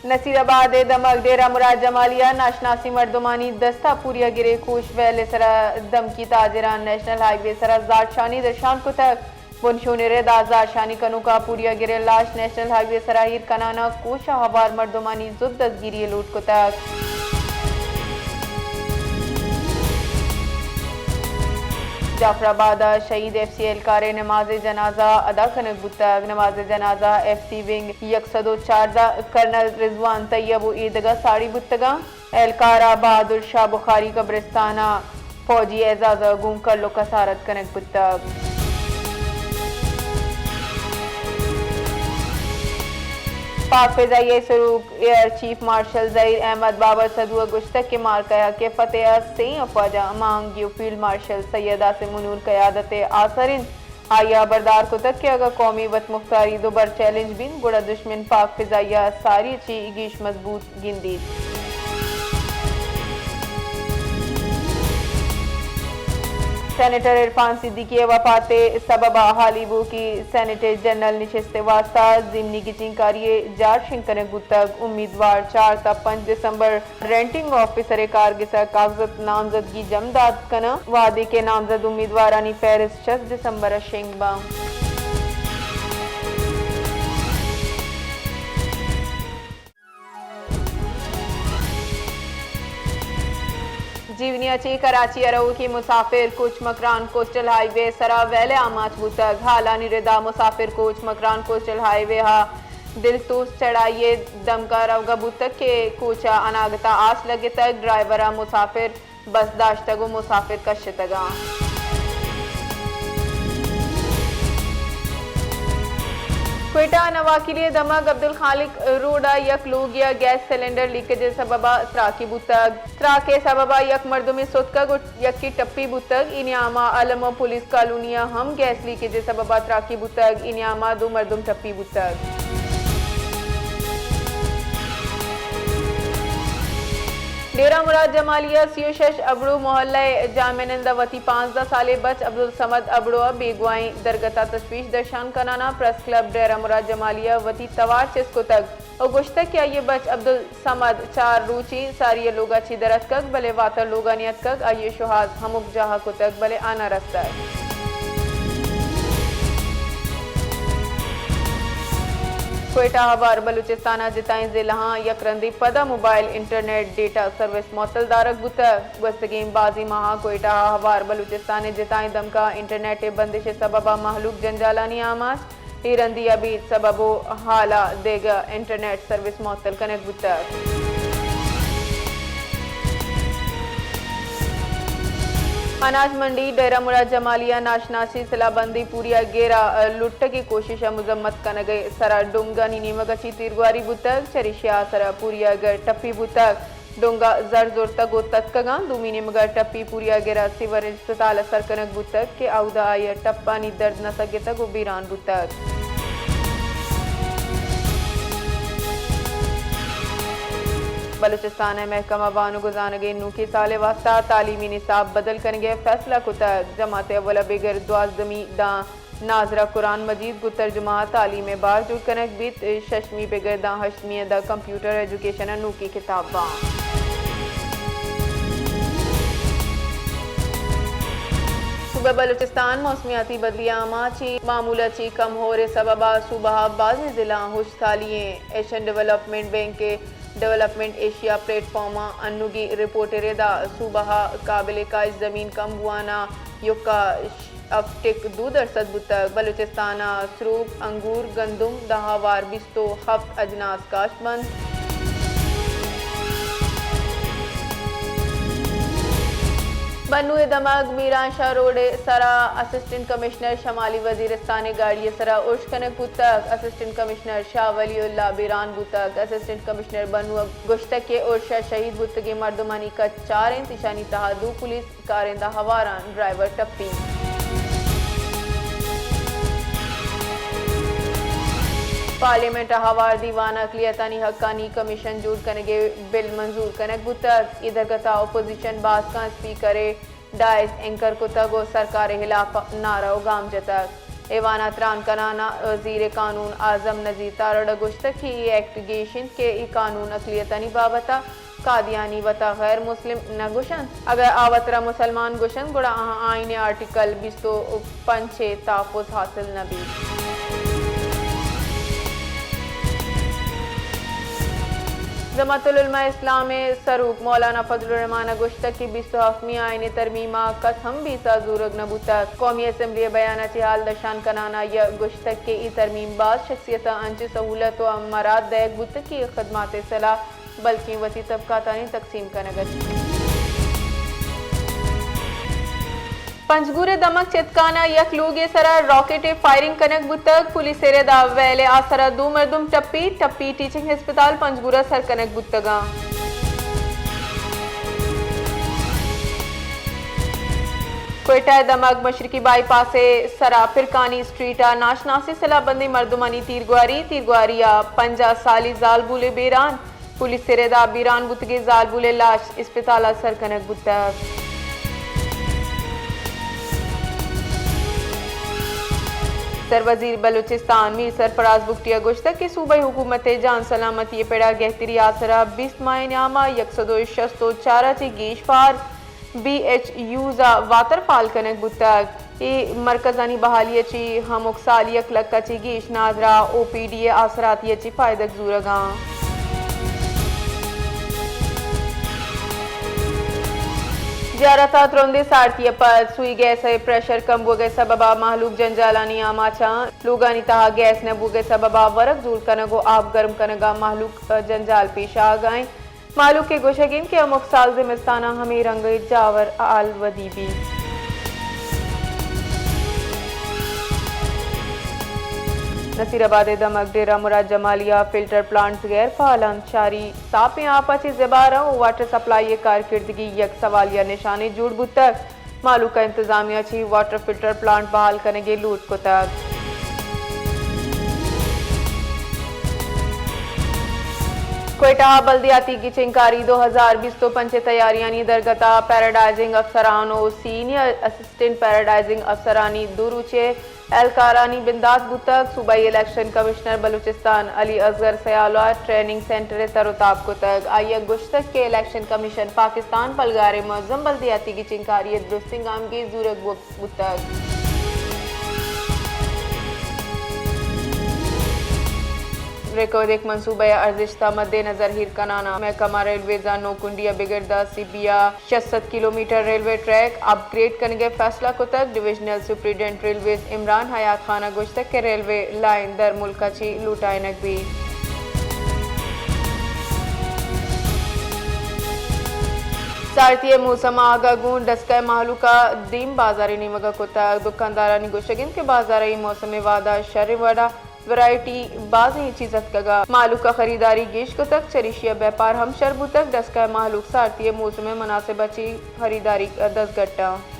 نصیر آباد ءِ دمگ ڈیرہ مراد جمالی ءَ ناشناسیں مردمانی دست ءَ پوریاگر ءِ کوش ویل ءِ سرا دمکی، تاجران نیشنل ہائی وے ءِ سرا زہرشانی درشان کتگ۔ بنشون ءِ رد ءَ زہرشانی کنوکاں پوریاگر ءِ لاش نیشنل ہائی وے ءِ سرا ایر کنان ءَ کوش ءَ ہوار مردمانی زوت دزگیری ءِ لوٹ کتگ۔ جعفر آباد ءَ شہید ایف سی اہلکار ءِ نماز جنازہ ادا کنگ بوتگ۔ نماز جنازہ ایف سی ونگ یک سد ءُ چاردہ کرنل رضوان طیب ءُ ایدگہ ساڑی بوتگاں۔ اہلکار ءَ بہادر شاہ بخاری قبرستان ءَ فوجی اعزاز ءَ گوں کل ءُ کسارت کنگ بوتگ۔ پاک فضائیہ ءِ سروک ایئر چیف مارشل ظہیر احمد بابر سدھو ءَ گوشتگ کہ معرکہ حق فتح ءَ سئیں افواج ءِ ہماہنگی ءُ فیلڈ مارشل سید عاصم منیر ءِ قیادت ءِ آسر انت۔ آئی ءَ ہبردار کتگ کہ اگاں قومی وت مختاری دوبر چیلنج بنت، گڑا دشمن پاک فضائیہ ءِ ساری ءَ چہ گیش مضبوط گندیت۔ سینیٹر عرفان صدیقی ءِ وفات ءِ سبب ءَ ہالی بوکی سینیٹ ءِ جنرل نشست ءِ واستہ ضمنی گچینکاری ءِ جار شنگ کنگ بوتگ۔ امیدوار چار تا پنچ دسمبر رینٹنگ آفیسر ءِ کارگس ءَ کاغذات نامزدگی جم دات کناں، وہدے کہ نامزد امیدوارانی فہرست شست دسمبر ءَ شنگ باں۔ جیونی ءَ چہ کراچی ءَ روکی مسافر کوچ مکران کوسٹل ہائی وے ءِ سرا ویل ءِ آماچ بوتگ۔ ہالانی ردا مسافر کوچ مکران کوسٹل ہائی وے ءَ دلتوس چڑھائی ءِ دمگا روگا بوتگ کہ کوچ ءَ اناگتا آس لگتگ، ڈرائیور ءَ مسافر بس داشتگ ءُ مسافر کشتگاں۔ کوئٹہ ءِ نواکیلی ءِ دمگ عبدالخالق روڈ ءَ یک لوگے ءَ گیس سلنڈر لیکیج ءِ سبب ءَ تراکے بوتگ۔ تراک ءِ سبب ءَ یک مردمے ستکگ ءُ یکے ٹپی بوتگ۔ اے نیام ءَ الم ءِ پولیس کالونی ءَ ہم گیس لیکیج ءِ سبب ءَ تراکے بوتگ۔ اے نیام ءَ دو مردم ٹپی بوتگ۔ ڈیرہ مراد جمالی ءِ سی ءُ شش ابڑو محلہ ءِ جامع نند ءَ وتی پانزدہ سالیں بچ عبدالصمد ابڑو ءِ بیگواہیں درگت ءَ تشویش درشان کنان ءَ پریس کلب ڈیرہ مراد جمالی ءَ وتی توار چست کتگ ءُ گوشتگ کہ آئی ءِ بچ عبدالصمد چار روچی ساری ءَ لوگ ءَ چہ در اتکگ، بلے واتر لوگ ءَ نیاتکگ، آئی ءِ شوہاز ہمک جاہ ءَ کتگ، بلے آ نہ رستگ۔ کوئٹہ ءَ ہوار بلوچستان ءِ جتائیں ضلعاں یک رندے پدا موبائل انٹرنیٹ ڈیٹا سروس معطل دارگ بوتگ۔ گوستگیں بازیں ماہاں کوئٹہ ءَ ہوار بلوچستان ءِ جتائیں دمگاں انٹرنیٹ ءِ بندش ءِ سبب ءَ مہلوک جنجالانی آماچ۔ اے رندی ءَ ابید سبب ءُ ہال ءَ دگہ انٹرنیٹ سروس معطل کنگ بوتگ۔ اناج منڈی ڈیرہ مراد جمالی ءَ ناشناسیں سلاہ بندیں پوریاگر ءِ لٹگ ءِ کوشش ءِ مذمت کنگ ءِ سرا ڈونگانی نیمگ ءَ چہ تیرگواری بوتگ، چریشی ءِ آسر ءَ پوریاگر ٹپی بوتگ۔ ڈونگ ءَ زر زرتگ ءُ تتکگاں۔ دومی نیمگ ءَ ٹپی پوریاگر ءَ سیورج اسپتال ءَ سر کنگ بوتگ کہ اودا آئی ءَ ٹپانی درد نہ سگتگ ءُ بیران بوتگ۔ بلوچستان ءِ محکمہ بان ءُ گزانگ ءَ نوکیں سال ءِ واستہ تعلیمی نصاب بدل کنگ ءِ فیصلہ کتگ۔ جماعت اول ءَ بگر دوازدہمی داں ناظرہ قرآن مجید گوں ترجمہ ءَ تعلیم ءِ بار جوڑ کنگ بیت۔ ششمی بگر داں ہشتمی ءَ داں کمپیوٹر ایجوکیشن ءِ نوکیں کتاب باں۔ صوبہ بلوچستان موسمیاتی بدلی ءِ آماچ ایں۔ معمول ءَ چہ کم ہور ءِ سبب ءَ صوبہ ءِ بازیں ضلعاں ہشکسالی ایں۔ ایشین ڈویلپمنٹ بینک ءِ ڈویلپمنٹ ایشیا پلیٹ فارم ءَ انوگیں رپورٹ ءِ ردا صوبہ ءِ قابل کاشت زمین کم بوان ءَ یکا ہفت ٹک دو درسد بوتگ۔ بلوچستان ءَ سروک، انگور، گندم داں ہوار بیست ءُ ہفت اجناس کاشت بنت۔ بنو ءِ دمگ میران شاہ روڈ ءِ سرا اسسٹنٹ کمشنر شمالی وزیرستان ءِ گاڑی ءِ سرا ارش کنگ بوتگ۔ اسسٹنٹ کمشنر شاہ ولی اللہ بیران بوتگ۔ اسسٹنٹ کمشنر بنو ءَ گوشتگ کہ ارش ءَ شہید بوتگیں مردمانی کچ چار انت، ایشانی تہا دو پولیس کارندہ ہوار انت، ڈرائیور ٹپی۔ پارلیمنٹ ءَ ہوار دیوان ءَ اقلیتانی حقانی کمیشن جوڑ کنگ ءِ بل منظور کنگ بوتگ۔ اے درگت ءَ اپوزیشن باسکاں اسپیکر ءِ ڈائس انکر کتگ ءُ سرکار ءِ ہلاپ ءَ نعرہ ءُ گام جتگ۔ ایوان ء تران کنان ء وزیر قانون اعظم نذیر تارڑ ء گوشتگ کہ اے ایکٹ گیش انت کہ اے قانون اقلیتانی بابت ء قادیانی وتا غیر مسلم نہ گوشنت۔ اگہ آ وترا مسلمان گوشنت، گڑا آہاں آئین ء آرٹیکل بیست ء پنچ ء تحفظ حاصل نہ بیت۔ جماعت العلماء اسلام ء سروک مولانا فضل الرحمان ء گوشتگ کہ بیست ء ہفتمی آئین ء ترمیم ء کس ہم بیسہ زورگ نہ بوتگ۔ قومی اسمبلی ء بیان ء چہ حال درشان کنان ء آئی ء گوشتگ کہ اے ترمیم باز شخصیتاں انچیں سہولت ء مراد دئیگ بوتگ کہ خدمات ء سلاہ بلکیں وتی طبقاتانی تقسیم کنگ ات۔ پنجگور ء دمگ چتکان ء یک لوگے سرا راکٹ ء فائرنگ کنگ بوتگ۔ پولیس ء رد ء ویل ء آسرا دو مردم ٹپی، ٹپی ٹیچنگ ہسپتال پنجگور ء سر کنگ بوتگاں۔ کوئٹہ ء دمگ مشرقی بائی پاس ء سرا پرکانی اسٹریٹ ء ناشناسیں سلاہ بندیں مردمانی تیرگواری، تیرگواری ء پنجاہ سالی زالبولے بیران۔ پولیس ء رد ء بیران بوتگیں زالبول ء لاش اسپتال ء سر کنگ بوتگ۔ سروزیر بلوچستان میر سرفراز بگٹی ء گوشتگ کہ صوبائی حکومت ء جان سلامتی ء پڑ ء گہتری آسرا بیست ماہ ء نیام ء یک سد ء شست ء چار ء چہ گیش پار بی ایچ یوز ء واتر فعال کنگ بوتگ۔ اے مرکزانی بحالی ء چہ ہمک سال یک لکھ ء چہ گیش نادراہ او پی ڈی ء آسراتی ء چہ پائدگ زورگاں۔ زیارت ء ترندیں سارتی ء پد سوئی گیس ء پریشر کم بوگ ء سبب ء مہلوک جنجالانی آماچاں۔ لوگانی تہا گیس نہ بوگ ء سبب ء ورگ زور کنگ ء آپ گرم کنگ ء مہلوک ء جنجال پیش آگ ء انت۔ مہلوک ء گوشگ انت کہ ہمک سال زمستان ء ہمے رنگ ء جاور حال ودی بیت۔ نصیر آباد ء دمگ ڈیرہ مراد جمالی ء فلٹر پلانٹس غیر فعال انت، شاری ساپیں آپ ء چہ زبارہ ء واٹر سپلائی ء کارکردگی یک سوالیہ نشانے جوڑ بوتگ۔ مہلوک ء انتظامیہ چہ واٹر فلٹر پلانٹ بحال کنگ ء لوٹ کتگ۔ کوئٹہ ء بلدیاتی گچینکاری دو ہزار بیست ء پنچ ء تیاریانی درگت ء پیراڈائزنگ افسران ء سینئر اسسٹنٹ پیراڈائزنگ افسرانی دو روچ ء اہلکارانی بندات بوتگ۔ صوبائی الیکشن کمشنر بلوچستان علی اصغر سیال ء ٹریننگ سینٹر ء تر ء تاب کتگ۔ آئی ء گوشتگ کہ الیکشن کمیشن پاکستان پلگار ء معظم بلدیاتی گچینکاری ء درستیں گامگیج زورگ بوتگ۔ ریکوریک منصوبہ ء ارزشت ء مد نظر ایر کنان ء محکمہ ریلویز ء نوکنڈی ء بگر داں سی بی ء شش سد کلومیٹر ریلوے ٹریک اپ گریڈ کنگ ء فیصلہ کتگ۔ ڈویژنل سپرنٹنڈنٹ ریلویز عمران حیات خان ء گوشتگ کہ ریلوے لائن در ملک ء چہ لوٹائینگ بیت۔ سارتی ء موسم ء آگاہ گوں ڈسکہ ء مہلوک ء دیم بازار ء نیمگ ء کتگ۔ دکاندارانی گوشگ انت کہ بازار ء اے موسم ء وہد ء شریں وڑ ء ورائٹی بازیں چیز اتکگ ء مہلوک ء خریداری گیش کتگ، چریشی ء بیپار ہم شر بوتگ۔ ڈسکہ ء مہلوک سارتی ء موسم ء مناسب ء چہ خریداری ء دزگٹ انت۔